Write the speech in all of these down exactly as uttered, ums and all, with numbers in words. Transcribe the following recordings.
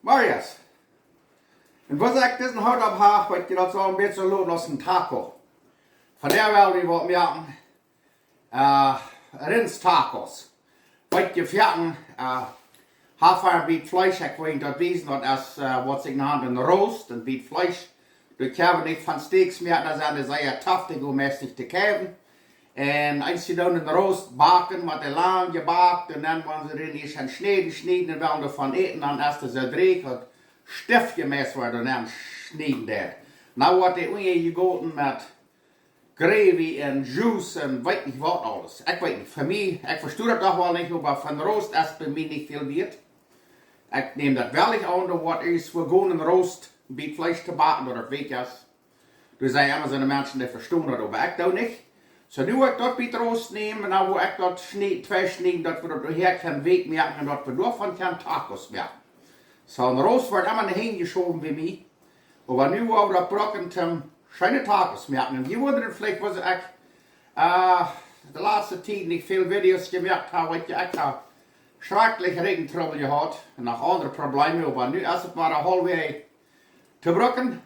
Barrios. Un waut ekj disen Hoot opp hab, weet jie, daut saul een bät loten aus een Taco. Von doa well wie waut moaken. Äh, Rinstacos. Weet jie, foaken, äh, hab wie een bät Fleesch, ekj well daut wiesen, daut es, äh, waut see nanen een Roast, een bät Fleesch. Daut kjenn wie nich von Steaks moaken, daut sent dee sea tough, dee gonen meist nich to kjeiwen. Un eenje doonen een Roast backen, met de lang jebakt, un dan wan see dän ieescht schnieden, schnieden un wellen doavon äten, dan es daut soo dreech un stift jemoakt woat un dan schnieden deit. Nu woat dee unjajegoten met gravy un juice un weet nich waut aules. Ekj weet nich, fa mie, ekj vesto daut doch woll nich, oba von Roast es bie mie nich väl wieet. Ekj näm daut werkjlich aun, daut woat ieescht fa gonen Roast, een bät Fleesch to backen, daut daut weekj es. Doa sent emma soone Menschen, dee vestonen daut, oba ekj doo nich. Soo, nu woa ekj daut bät Roast nämen, un dan woa ekj daut schnie-, twei schnieden, daut wie daut doa kjennen weekj moaken un daut wie doavon kjennen Tacos moaken. Soo, een Roast woat emma hinjeschowen bie mie. Oba nu woa wie daut brucken toom scheene Tacos moaken. Un jie wundren veleicht, wuarom ekj, äh, de latste Tiet nich väl Videos jemoakt hab, weet jie, ekj hab schrakjlich Rigentrubbel jehaut un noch aundre Probleme, oba nu es et wada haulfweg to brucken.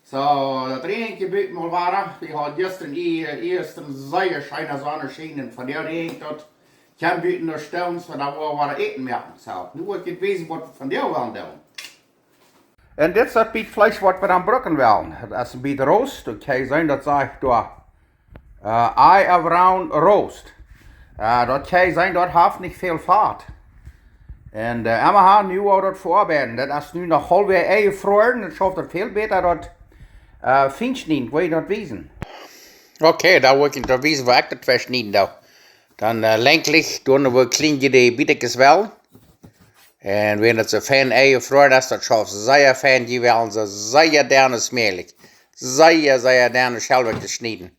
Soo, daut räajent bie mie aul wada. Wie hauden jistren, ea-, jistren sea scheene Sonnenschien un vondoag räajent daut. Kjeem buten no Stones, von doa woa wie wada Äten moaken. Soo, nu woa ekj junt wiesen, waut wie vondoag wellen doonen. Un dit es daut bät Fleesch, waut wie dan brucken wellen. Daut es een bät Roast, daut kjenn jie seenen, daut sajcht doa, äh, Eye of Round Roast. Äh, daut kjenn jie seenen, daut haft nich väl Fat. Un, äh, emma nu woa wie daut veoabeiden. Daut es nu noch haulfweg enjefroaren, dan schauft daut väl bäta, daut, äh, feinschnieden, woa ekj daut wiesen. Okay, dan woa ekj daut wiesen, woo ekj daut feinschnieden doo. Dan, äh, länglich, dan woa ekj kjlien dee Bietekjes wellen. Un wan daut soo fein enjefroaren es, daut schauft sea fein, dee wellen soo sea denn aus mäajlich. Sea, sea denn aus Schelwakjes schnieden.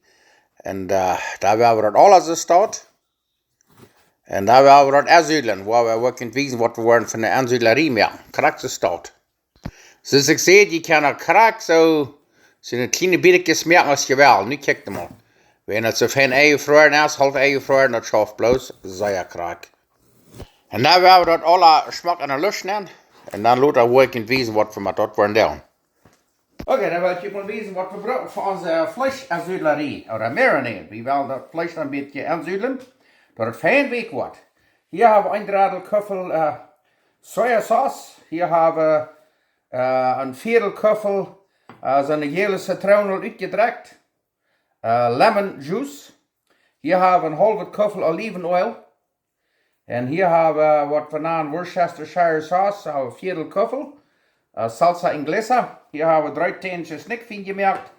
Un, äh, dan woa wie daut aules soo stonen. Un dan woa wie daut ensudlen, woa wie, woa ekj junt wiesen, waut wie woaren von de Ensudlerie moaken. Krakjt soo stonen. Soo aus ekj säd, jie kjennen krakjt soo, soo een kjlien bät moaken aus jie wellen. Nu kjikjt mol. Wan daut soo fein enjefroaren es, haulf enjefroaren, daut schauft bloos sea krakjt. Un dan woa wie daut aula schmock aun de Lusch nämen. Un dan lota woa ekj junt wiesen, waut wie met daut woaren doonen. Okay, dan well ekj junt mol wiesen, waut wie brucken fa onse Fleeschensudlerie, ooda marinade. Wie wellen daut Fleesch dan een bät ensudlen, daut et fein weekj woat. Hia hab wie een Drettel Kuffel, äh, Sojasauce. Hia hab wie, äh, een Viedel Kuffel, äh, soone jäle Zitroon utjedrekjt. Äh, Lemon Juice. Hia hab wie een haulfet Kuffel Olivenöl. Un hia hab wie, waut wie nanen Worcestershire Sauce, hab wie een Viedel Kuffel. Äh, Salsa Inglesa. Hia hab wie dree Tänen Schisnikj fein jemoakt.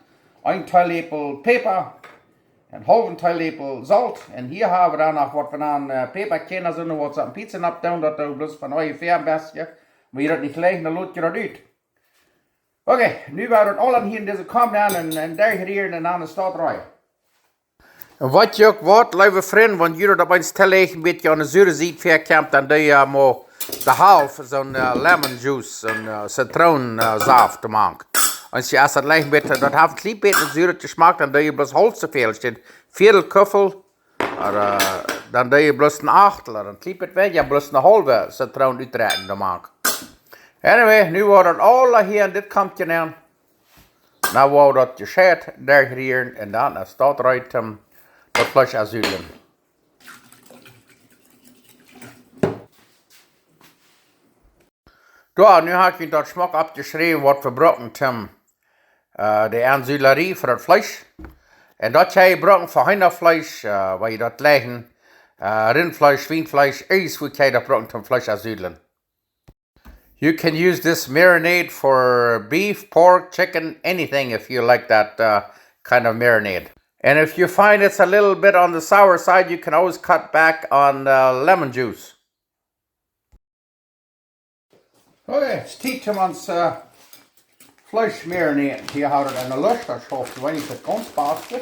Een Teeläpel Päpa. Een haulwen Teeläpel Solt. Un hia hab wie dan noch, waut wie nanen, äh, Päpakjarnen, soo waut see aun Pizza nopp doonen, daut doo bloos von onjefäa een bät. Wan jie daut nich jlikjen, dan lot jie daut ut. Okay, nu woa wie daut aules hia en dise Kom nämen un, un derchrieren un dan es daut reed. Un waut jie uk woaren, leewe Frind, wan jie daut opp eemol tooläajen, een bät aun de sure Sied väakjemt, dan doo jie mau de Halft soon, äh, Lemon Juice, soon, äh, Zitroon, äh, Saft to moaken. Un jie es daut leicht een bät, daut haft een kjlien bät een suren Jeschmack, dan doo jie bloos haulf soo väl, steit Viedel Kuffel, ooda, äh, dan doo jie bloos een Achtel, ooda een kjlien bät weinja, bloos een haulwe Zitroon utdrekjen to moaken. Anyway, nu woa wie daut aula hia en dit Komkje nämen. Nu woa wie daut jescheit derchrieren un dan es daut reed, ähm, daut Fleesch ensudlen. Soo, nu hab ekj daut schmock oppjeschräwen, waut wie brucken, ähm, äh, de Ensudlerie fa daut Fleesch. Un daut kjenn jie brucken fa Heenafleesch, äh, wan jie daut jleichen, äh, Rintfleesch, Schwienfleesch, aules, waut jie daut brucken, toom Fleesch ensudlen. You can use this marinade for beef, pork, chicken, anything if you like that, uh, kind of marinade. And if you find it's a little bit on the sour side, you can always cut back on, uh, lemon juice. Okay, it's time to, uh, Fleesch marinate. Hia hab wie daut enne Lusch, daut schauft weinich, daut gaunz baste.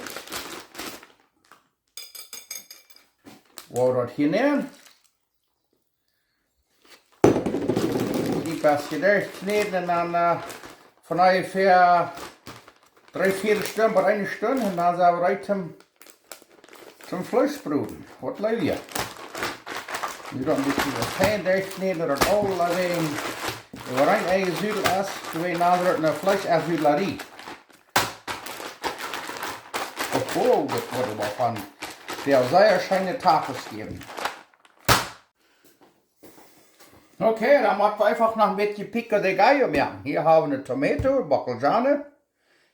Woa wie daut hia nämen. Dee bät derchkjnäden un dan, äh, von onjefäa dree Viedel Stund bat eene Stund un dan sent wie reed toom, toom Fleesch broden. Waut leew jie? Nu dan een bät fein derchkjnäden, daut aula ween Waut een Ei jesudelt es, twee nadrücken, een Fleesch es Südlerie. Oh, oh, daut woat oba von de sea scheene Tacos jäwen. Okay, dan motten wie eefach noch een bät pico de gallo moaken. Hia hab wie eene Tomato, Bockelzwiebel.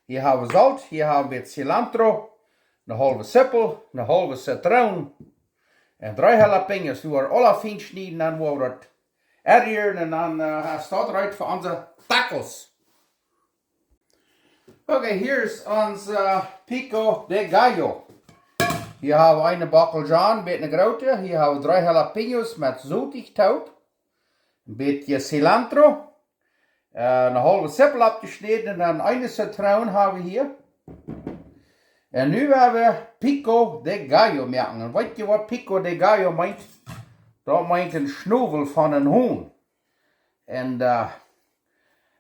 Hia hab wie Solt, hia hab wie Cilantro, eene haulwe Zippel, eene haulwe Zitroon un dree Jalapeños. Dee woa wie aula fien schnieden, dan woa wie daut enrieren un dan, äh, es daut reed fa onse Tacos. Okay, hia es ons, äh, pico de gallo. Hia hab wie eene Bockelzwiebel, een bät groote. Hia hab wie dree Jalapeños met Sojus toop. Een bät Cilantro. Äh, eene haulwe Zippel aufjeschnäden un dan eene Zitroon hab wie hia. Un nu woa wie pico de gallo moaken. Un weet jie waut pico de gallo meent? Daut meent een Schnowel von een Hon. Un, äh,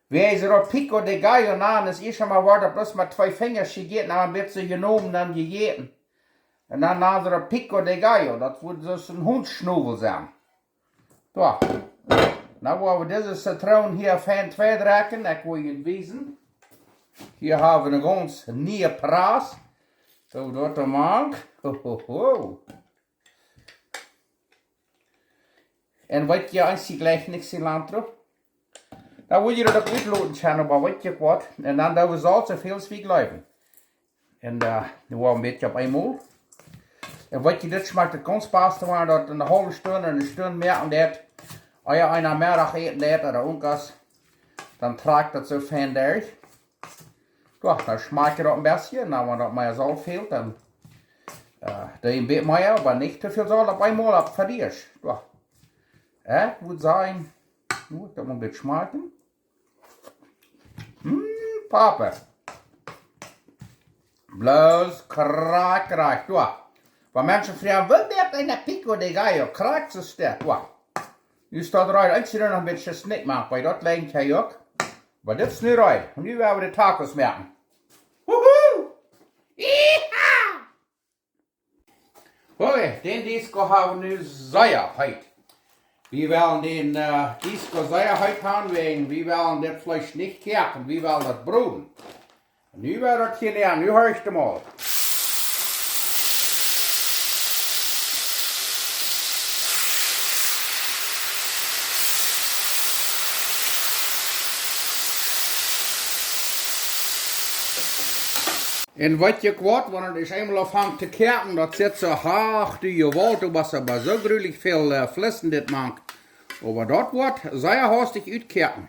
wäa es daut pico de gallo? Na, daut es ieescht mol woat daut bloos met twee Finjasch jejäten, dan woat daut jenomen un jejäten. Un dan nanen see daut pico de gallo. Daut woat soo een Hundsschnowel sennen. Soo. Nu woa wie dise Zitroon hia fein tweidrekjen. Ekj woa junt wiesen. Hia hab wie eene gaunz niee Prass. Soo, daut de Mank. Ho, ho, ho. Un weet jie, ekj sie jlikj nich Cilantro. Dan wudd jie daut uk utloten kjennen, oba weet jie waut? Un dan doo wie Solt soo väl aus wie jleewen. Un, äh, nu woa wie een bät opp eemol. Un weet jie, dit schmakjt daut gaunz baste, wan daut eene haulwe Stund, eene Stund moaken deit, ea eena Meddach äten deit ooda irjentwaut, dan trakjt daut soo fein derch. Soo, dan schmakjt daut een bät. Na, wan daut mea Solt fält, dan, äh, dan een bät mea, oba nich too väl Solt opp eemol opp Fleesch. Soo. Äh, ekj mott sajen, nu, daut mott een bät schmakjen. Mm, Papa. Bloos krakjt, krakjt, soo. Wan Menschen froagen, woo woat een pico de gallo? Krakjt soo steit, soo. Nu es daut reed. Eent noch een bät Snick moaken, wiels daut leent hia uk. Oba dit es nu reed. Un nu woa wie de Tacos moaken. Wuhu! Yeehaw! Okay, dän Disco hab wie nu sea heet. Wie wellen dän, äh, Disco sea heet haben, wäajen wie wellen dit Fleesch nich koaken, wie wellen daut broden. Nu woa wie daut hia nämen, nu horcht mol. Un weet jie waut, wan et eemol aunfangt to koaken, daut sitt soo, ach du Jewault, du hast oba soo grulich väl, äh, Flissen dit mank. Oba daut woat sea haustich utkoaken.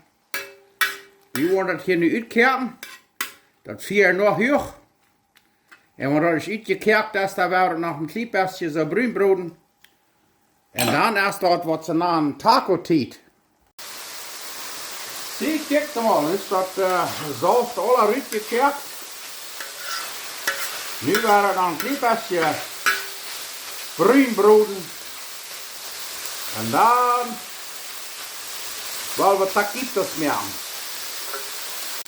Wie woaren daut hia nu utkoaken. Daut Fia noch huach. Un wan daut es utjekoakt, dan woa wie noch een kjlien bät soo brun broden. Un dan es daut waut see nanen Taco-Tiet. See, kjikj mol, nu es daut, äh, Solt aul utjekoakt. Nu woa wie noch een kjlien bät brun broden. Un dan woa wie Taquitos moaken.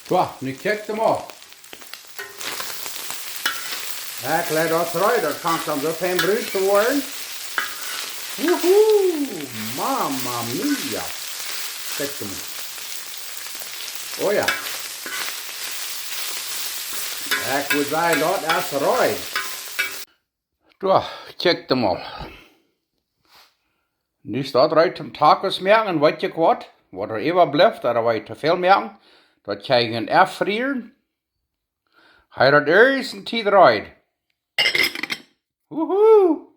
Soo, nu kjikj mol. Ekj leet daut rut, daut kaun dan soo fein brun woaren. Wuhu! Mamma mia! Kjikj mol. Oh jo. Ekj mott sajen, daut es rut. Soo, kjikj mol. Nu es daut rut toom Tacos moaken, un weet jie waut? Waut doa äwablift, ooda waut jie too väl moaken, daut kjenn jie enfrieren. Hia daut es een Tiet rut. Wuhu!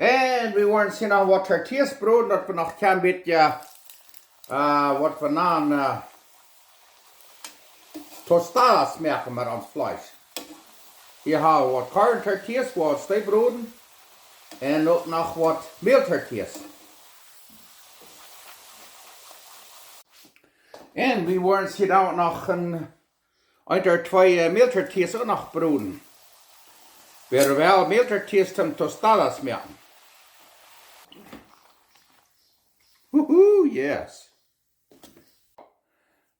Un wie woaren hia noch waut Tortillas broden, daut wie noch een kjlien bät, äh, waut wie nanen, äh, tostadas moaken met ons Fleesch. Hia hab wie waut Korn-Tortillas, waut wie broden. Un uk noch waut Mäl-Tortillas. Un wie woaren hia dan noch een, een ooda twee, äh, Mäl-Tortillas uk noch broden. Wie woaren Mäl-Tortillas toom tostadas moaken. Wuhu, yes.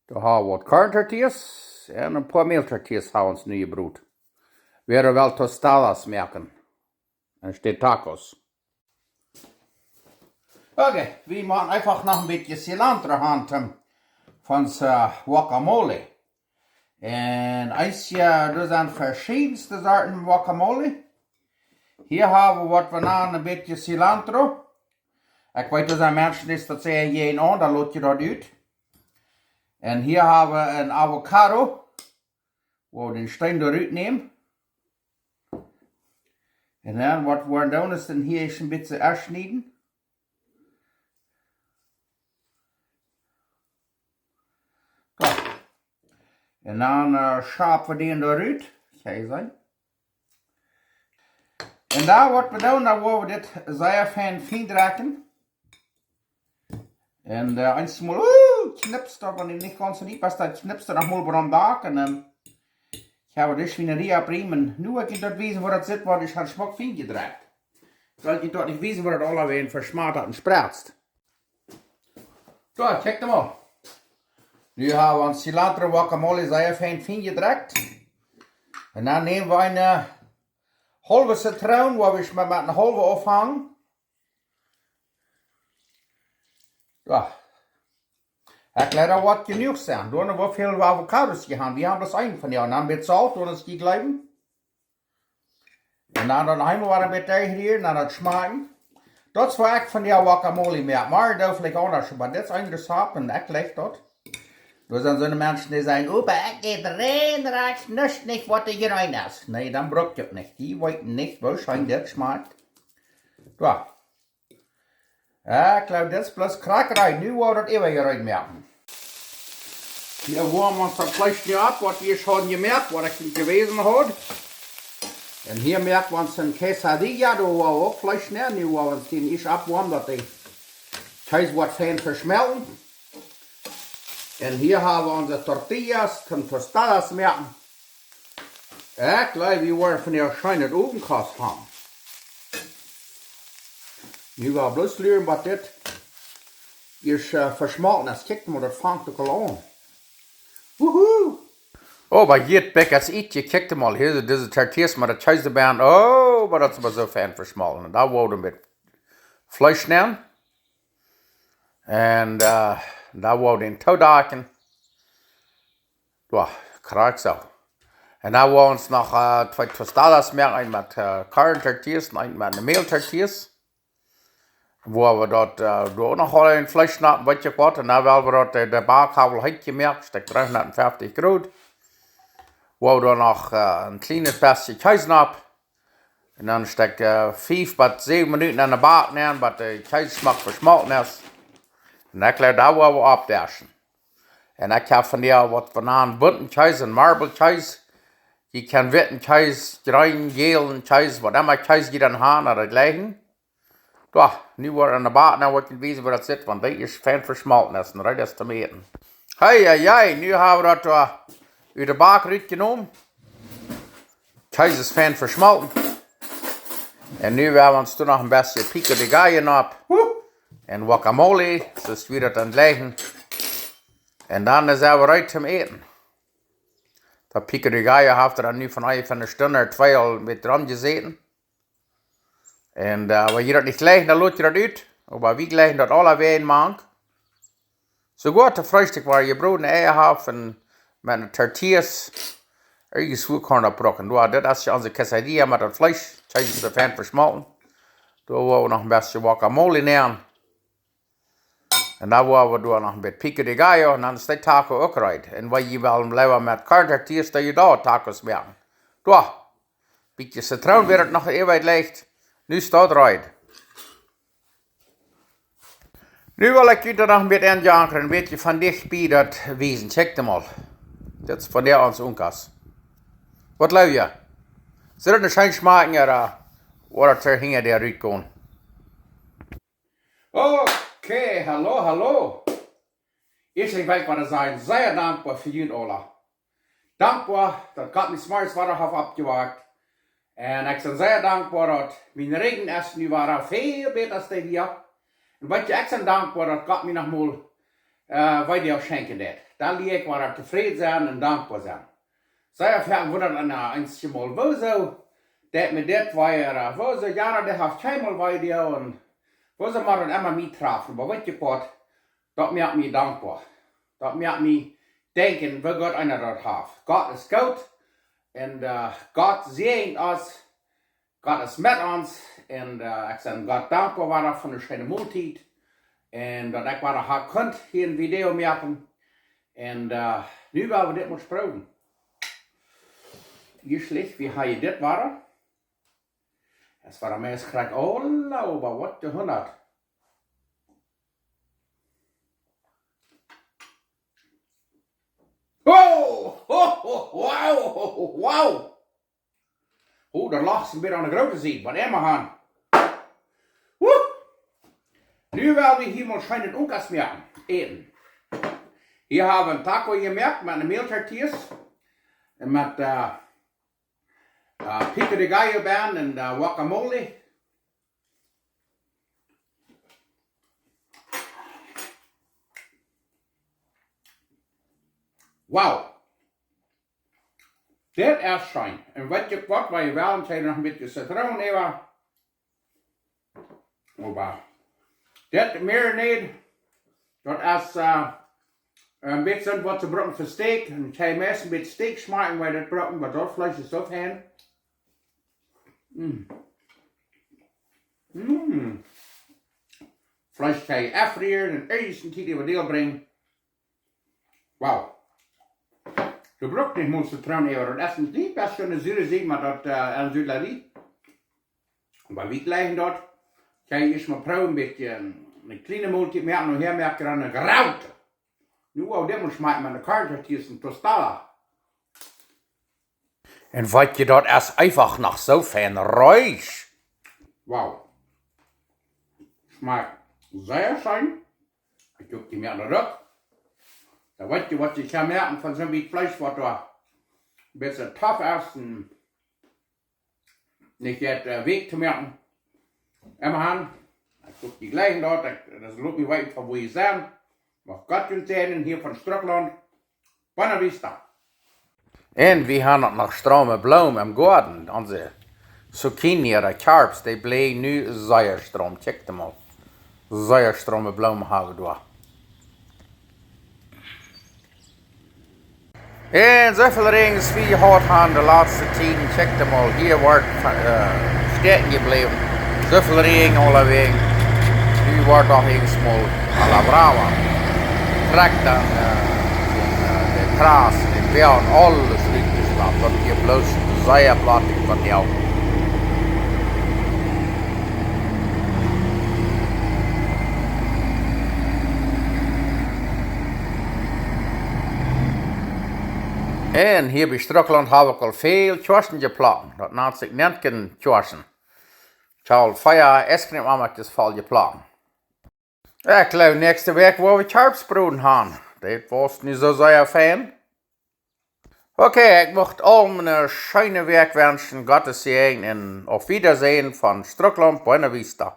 Doa hab wie waut Korn-Tortillas un een poa Mäl-Tortillas hab wie ons nu jebrot. Wie woaren tostadas moaken. Enne Städ Tacos. Okay, wie motten eefach noch een bät cilantro han toom, von ons Guacamole. Un eent, doa sent veschiedenste Sorten Guacamole. Hia hab wie waut wie nanen een bät cilantro. Ekj weet, doa sent Menschen, dee daut sajen, jie aun, dan lot jie daut ut. Un hia hab wie een Avocado, wua wie dän Steen doa rut nämen. Un dan waut wie doonen es, dan hia es een bät aufschnieden. Goot. Un dan schap wie dän doa rut. Kjikj, soo. Un dan waut wie doonen, dan woa wie dit sea fein, fein drekjen. Un eensmol, uh, kjnipst daut, wan du nich gaunz soo diep best, dan kjnipst daut noch mol bie daut Dak un dan, jo, daut es wie een Ria Bremen. Nu woa ekj junt daut wiesen, woo daut sitt, waut ekj ha schmock fein jedrekjt. Sull ekj junt daut nich wiesen, woo daut aula wada veschmolt un spretzt. Soo, kjikj mol. Nu hab wie ons cilantro Guacamole sea fein, fein jedrekjt. Un dan nämen wie eene haulwe Zitroon, wua wie met, met eene haulwe aunfangen. Jo. Ekj jleew daut woat jenuach sennen. Doa woo väl Avocados jie han. Wie han bloos eent von dee. Un dan met Solt, doa es jie jleewen. Un dan, dan eemol wada een bät rieren, dan daut schmakjen. Daut es waut ekj von dee Guacamole moak. Morjen doo ekj veleicht aundasch, oba dit es een Rezept un ekj jleew daut. Doa sent soone Menschen, dee sajen, "Oba ekj ät rein, rajcht nuscht nich, waut doa jrein es." Nä, dan bruck jie nich. Dee weeten nich, woo scheen dit schmakjt. Jo. Jo, ekj jleew, dit es bloos krakjt rein. Nu woa wie daut äwa jrein moaken. Hia woamen wie ons daut Fleesch nu opp, waut wie ieescht hauden jemoakt, waut ekj junt jewäsen haud. Un hia moaken wie ons eene quesadilla, doa woa wie uk Fleesch nämen. Nu woa wie ons dän ieescht oppwoamen, daut dee Kjees woat fein veschmolten. Un hia hab wie onse tortillas, toom tostadas moaken. Ekj jleew, wie woaren vondoag scheen Owenkost han. Nu woa wie bloos luren, waut dit es, äh, veschmolten. Daut kjikjt mol, daut fangt uk aul aun. Wuhu! Oh, oba hia, daut es eent, kjikjt mol. Hia, dise tortillas met daut Kjees doabie. Oh, oba daut es oba soo fein veschmolten. Un dan woa wie met Fleesch nämen. Un, äh, dan woa wie dän toodakjen. Jo, krakjt soo. Un dan woa wie ons noch, äh, twee tostadas moaken, eent met, äh, corn tortillas un eent met Mäl tortillas. Woa wie daut, äh, doa uk noch aul een Fleesch schnappen, weet ekj waut. Un dan woa wie daut, äh, de Bak haft aul heet jemoakt, steit dreehundatfeftich Grod. Woa wie doa noch, äh, een kjlienet bät Kjees opp. Un dan stekj, äh, fief bat säwen Minuten aun de Bak nämen, bat de Kjees schmock veschmolten es. Un dan kjlea, dan woa wie oppdeschen. Un ekj hab vondoag waut wie nanen bunten Kjees un Marble Kjees. Jie kjennen witten Kjees, jreenen, jälen Kjees, waut emma Kjees jie dan han, daut jlikjt. Jo, nu woa wie aun de Bak, nu woa ekj junt wiesen, woo daut sitt, wan dee ieescht fein veschmolten es un reed es toom äten. Hei, hei, hei, nu hab wie daut, äh, ut de Bak rutjenomen. Kjees es fein veschmolten. Un nu woa wie ons doa noch een bät pico de gallo opp. Un Guacamole, soo aus wie daut dan jlikjen. Un dan es et reed toom äten. Daut pico de gallo haft dan nu von onjefäa eene Stund ooda twee aul met romjesäten. Un, äh, wan jie daut nich jlikjen, dan lot jie daut ut. Oba wie jlikjen daut aula wada mank. Soogoa to Freestikj, wan jie jebrodne Eia han un met de tortillas, irjentwua kaun daut brucken. Jo, dit es je onse quesadilla met daut Fleesch. Kjees es soo fein veschmolten. Doa woa wie noch een bät Guacamole nämen. Un dan woa wie doa noch een bät pico de gallo un dan es de Taco uk reed. Un wan jie wellen leewa met corn tortillas, dan jie doa Tacos moaken. Doa, bät Zitroon woat daut noch äwa jelicht. Nu es daut reed. Nu well ekj junt noch een bät aunjankren, een bät von dicht bie daut wiesen. Kjikjt mol. Dit es von dee ons Unkas. Waut jleew jie? Saul daut een scheen schmakjen, ooda, ooda woat daut hinjadäa rutkomen? Okay, hallo, hallo. Ieescht, ekj well waut sajen, sea dankboa fa junt aula. Dankboa, daut Gott mie zemorjes wada haft oppjewakjt. Un ekj sie sea dankboa, daut mien Rigjen es nu wada väl bäta aus dee wia. Un weet jie, ekj sie dankboa, daut Gott mie noch mol, äh, wada schenkjen deed. Dan lia ekj wada tofräd sennen un dankboa sennen. Sea väl wundat eena eenjemol, wuarom deit mie dit wee, äh, wuarom, jo, dee haft kjeenmol wee jedonen. Woo see mau dan emma mie trafen, oba weet jie waut? Daut moakt mie dankboa. Daut moakt mie denkjen, woo Gott eena daut haft. Gott es goot un, äh, Gott säajent ons. Gott es met ons. Un, äh, ekj sie Gott dankboa wada fa de scheene Moltiet. Un daut ekj wada ha kunt hia een Video moaken. Un, äh, nu well wie dit mol proowen. Hia schlicht, wie ha je dit wada. Es wada meist krakjt aul, oba waut de hundat. Oh, ho, ho, wow, wow. Oh, daut lach een bät aun de groote Sied, waut emma han. Woe! Nu well wie hia mol scheen Unkas moaken, äten. Hia hab wie een Taco jemoakt met de Mehltortillas un met, äh, äh, pico de gallo bennen un, äh, guacamole. Wow. Dit es scheen. Un weet jie waut, wie wellen hia noch een bät Zitroon äwa. Oba dit marinade, daut es, äh, een bät waut see brucken fa Steak. Un hee meist een bät Steak schmakjen, wie daut brucken, oba daut Fleesch es soo fein. Mm. Mm. Fleesch kaun je aunrieren un irjent een Tiet äwa däl brinjen. Wow. Du bruckst nich mol Zitroon äwa. Daut es een bät soo een sure Sied, oba daut, äh, een Sudlerie. Oba wie jlikjen daut. Kaun je ieescht mol proowen, een bät, äh, een kjliene Moltiet moaken, nohäa moak wie dan een groote. Nu woa wie dit mol schmakjen met de Corn Tortillas un Tostada. Un weet jie, daut es eefach noch soo fein reesch. Wow. Schmakjt sea scheen. Ekj hop, dee moaken daut uk. Dan weet jie waut jie kjennen moaken von soon bät Fleesch, waut doa een bät tough es un nich jeit, äh, weak to moaken. Emma han, ekj hop, jie jlikjen daut, ekj, daut lot mie weeten von wua jie sent. Mucht Gott junt säajnen hia von Strucklaunt. Buena vista. Un wie han uk noch straume Bloomen em Goaden. Onse Zucchini, de Kjarps, dee bliewen nu sea straum. Kjikj mol. Sea straume Bloomen hab wie doa. Un soo väl Räajen aus wie jehaut han de latste Tieden, kjikj mol, hia woat, äh, stäakjen jebläwen. Soo väl Räajen aulawäajen. Nu woat doch eent mol a la brava. Trakjt dan, äh, äh, de Gras, de Boagen, aules rutjeschlapt. Daut hia bloos sea platt, waut hia. Un hia bie Strucklaunt hab ekj aul väl Kjoaschen jeplekjt. Daut nant sikj Nentjen Kjoaschen. Ekj hab aul vea Iskjreem aun mie voll jeplekjt. Ekj jleew, näakjste Wäakj woa wie Kjarps broden han. Dit wia nu soo sea fein. Okay, ekj mucht aulem eene scheene Wäakj wenschen, Gott säajnen un auf Wiedersehen von Strucklaunt, Buena Vista.